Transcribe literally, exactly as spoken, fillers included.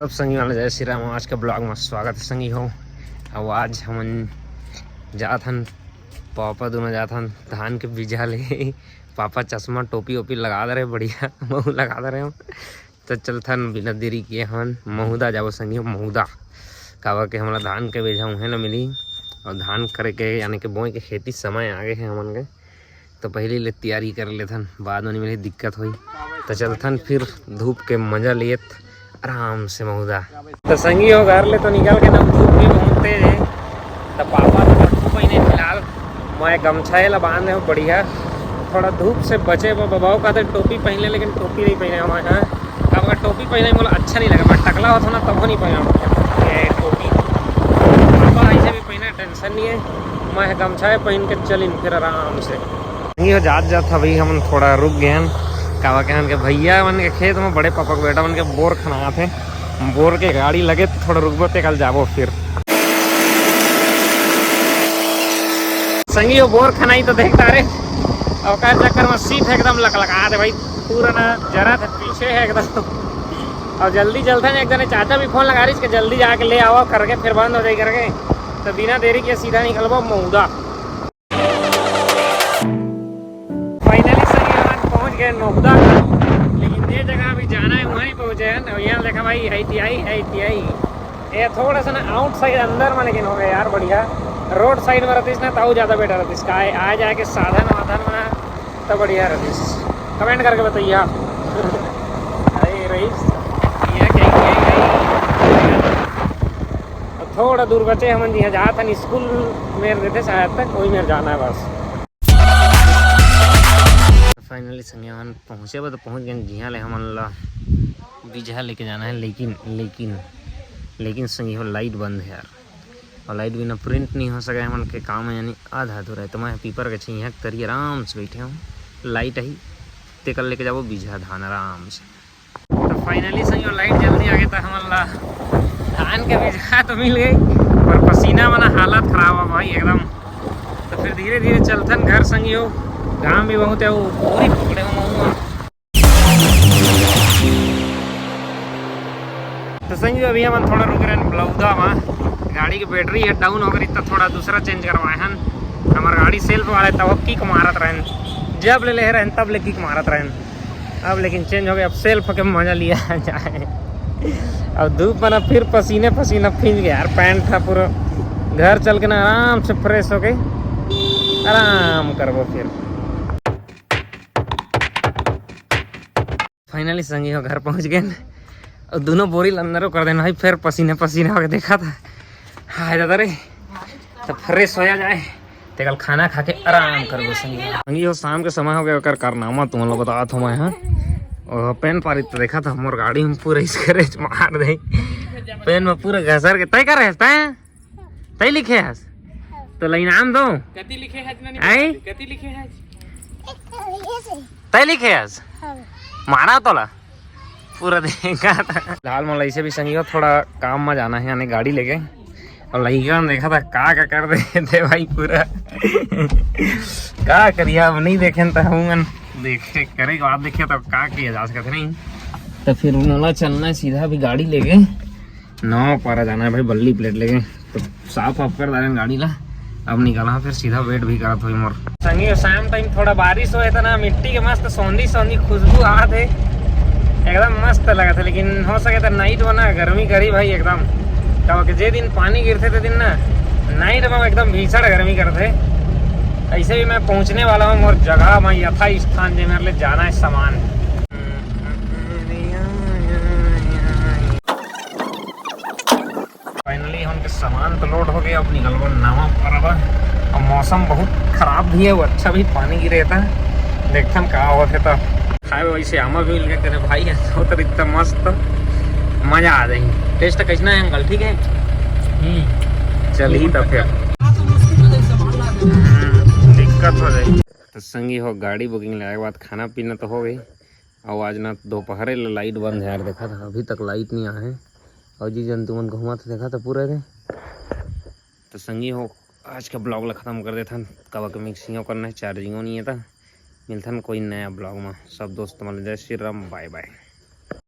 सब संगी मन ला जय श्री राम। आज के ब्लॉग में स्वागत है संगी हो। अब आज हमन जात हन, पापा दोनों जात हन धान के बीजा ले। पापा चश्मा टोपी ओपी लगा दे रहे, बढ़िया महू लगा दे रहे हम। तो चलथन बिना देरी के हमन महुदा जाबो संगी हो, महुदा। काबर के हमला धान के बीजा उहें ल मिली, और धान करे के यानी कि बोए के खेती समय आ गए है हमन के। तो पहले ले तैयारी कर लेथन, बाद में मिले दिक्कत होई। तो चलथन फिर धूप के मजा लेत आराम से महुदा। तो संगी हो, घर ले तो निकल के एकदम धूप भी बहुत तेज है। तो पापा तो पट्टू पहिने फिलहाल, मैं गमछा ला बांध रहे हूँ बढ़िया। थोड़ा धूप से बचे बर बबाओ कहते टोपी पहन ले, लेकिन टोपी नहीं पहने हमारे यहाँ। अब अगर टोपी पहने मोला अच्छा नहीं लगे, मैं टकला होता ना तब नहीं पहना ये टोपी। पापा ऐसे भी पहने, टेंशन नहीं है। मैं गमछा पहन के चलिन फिर आराम से। नहीं हो जात जात अभी हमन थोड़ा रुक गए हन। काबर के हमन के भैया मन के खेत में बड़े पापा के बेटा मन के बोर खनात हे। बोर के गाड़ी लगे तो थोड़ा रुकबो ते कल जाबो फिर। संगी हो बोर खनाई तो देखता रे, ओकर चक्कर में सीट एकदम लकलका दे भाई, पूरा ना जरा था पीछे है एकदम। और जल्दी चलता है, एक जने चाचा भी फोन लगा रही इसके जल्दी जाके ले आवा करके फिर बंद हो जाए करके। तो बिना देरी के सीधा निकलबो महुदा। फाइनली संगी हमन पहुंच गए नोहदा। लेकिन जे जगह अभी जाना है वहीं पहुंचे हैं। और यहाँ देखा भाई, I T I, I T I. ये थोड़ा सा ना आउटसाइड अंदर में लेकिन हो गया यार, बढ़िया। रोड साइड में रहतीस ना तो ज्यादा बेटर रहतीस, का आ जाए के साधन वाधन में ना तो बढ़िया रहतीस। कमेंट करके बताइए आप। अरे रईस, ये क्या, ये क्या? अब थोड़ा दूर बचे हमन जिहाँ जात हन स्कूल में रहते शायद तक, वही मेर जाना है बस। फाइनली संगे हमन पहुँचे बर तो पहुँच गए जिहाँ ले हमन ला बीजहा लेके जाना है, लेकिन लेकिन लेकिन संगी हो लाइट बंद है यार, और लाइट बिना प्रिंट नहीं हो सके हमन के काम है, यानी आधा अधूरा है। तो मैं पीपर के छैया के तरी आराम से बैठे हूँ, लाइट आई तेकर लेके जाबो बीजहा धान आराम से। तो फाइनली संगी हो लाइट जल्दी आ गई तो हमन ला धान के बीजहा तो मिल गई, पर पसीना मना हालत खराब है भाई एकदम। तो फिर धीरे धीरे चलथन घर संगी हो, घाम भी बहुत है, वो पूरी पकड़े हो महुआ। तो संगी हो अभी हमन थोड़ा रुक रहे हैं बलौदा में, गाड़ी की बैटरी है डाउन हो गई तो थोड़ा दूसरा चेंज करवाए हन। हमार गाड़ी सेल्फ वाला है तब किक मारत रहन, जब ले ले रहन तब ले किक मारत रहन। अब लेकिन चेंज हो गया, अब सेल्फ के मजा लिया जाए। अब धूप में ना फिर पसीने पसीना भींज गया यार, पैंट था पूरा। घर चल के ना आराम से फ्रेश होके आराम करबो फिर। फाइनली संगी हो घर पहुंच गए, और दोनों बोरी ल अंदर कर देना भाई, फिर पसीने पसीने होके देखा था। हाय दादा रे, तो फ्रेश होया जाए, ते कल खाना खा के आराम करबो संगी। संगी हो शाम के समय हो गया, ओकर कारनामा तुमन ला बतात हो मैं, हाँ। और पेन पारी तो देखा था, मोर गाड़ी में पूरा स्क्रैच मार दे, पेन में पूरा घसर के। तय कर रहे तय, तय लिखे हस तो ला इनाम दो। कति लिखे हस ना, आई? कति लिखे हस? तय लिखे हस? हाँ। मारा तोला। पूरा देखा था। फिलहाल मोला ऐसे भी संगी हो थोड़ा काम में जाना है, यानी गाड़ी लेके। और लइका मन देखा था का का कर दे थे भाई पूरा। का करिया, अब नहीं देखे तो हम देखे करे के बाद देखिए तो का किया जा सकत नहीं। तो फिर मोला चलना है सीधा भी गाड़ी लेके, नवा पारा जाना है भाई, बल्ली प्लेट लेके। तो साफ वाफ कर डालेन गाड़ी ला, अब निकला फिर सीधा वेट भी करत होई मोर। संगी हो, शाम टाइम थोड़ा बारिश होए त ना, मिट्टी के मस्त सौंधी सौंधी खुशबू आत हे, एकदम मस्त लगत हे। लेकिन हो सके त नाइट में ना गर्मी करी भाई एकदम, काबर के जे दिन पानी गिरथे ते दिन ना नाइट में एकदम भीषण गर्मी करथे। ऐसे भी मैं पहुंचने वाला हूँ मोर जगह में, यथा स्थान जे मेरे लिए जाना है सामान। फाइनली हमन के सामान तो लोड हो गया, अब निकलबो नवा परबा। अब मौसम बहुत खराब भी है, वो अच्छा भी पानी गिरे था, देखथन का होथे। तो खाए वैसे आमा भी मिल गया तेरे भाई, है तो इतना मस्त, मजा आ जाए। टेस्ट कैसना है अंकल, ठीक है? हम्म। चलिए तो फिर। हम्म, दिक्कत हो जाए। तो संगी हो, गाड़ी बुकिंग लगाए के बाद खाना पीना तो हो गई। अउ आज ना दोपहरे ले लाइट बंद है यार, देखा था अभी तक लाइट नहीं आए। अउ जी जंतु मन घूमत हे, देखा था पूरा रे। तो संगी हो, आज का ब्लॉग ला खत्म कर देथन, काबर के मिक्सिंगो करना है, चार्जिंगो नहीं है। तो मिलथन कोई नया ब्लॉग में। सब दोस्त मन ला जय श्री राम, बाय बाय।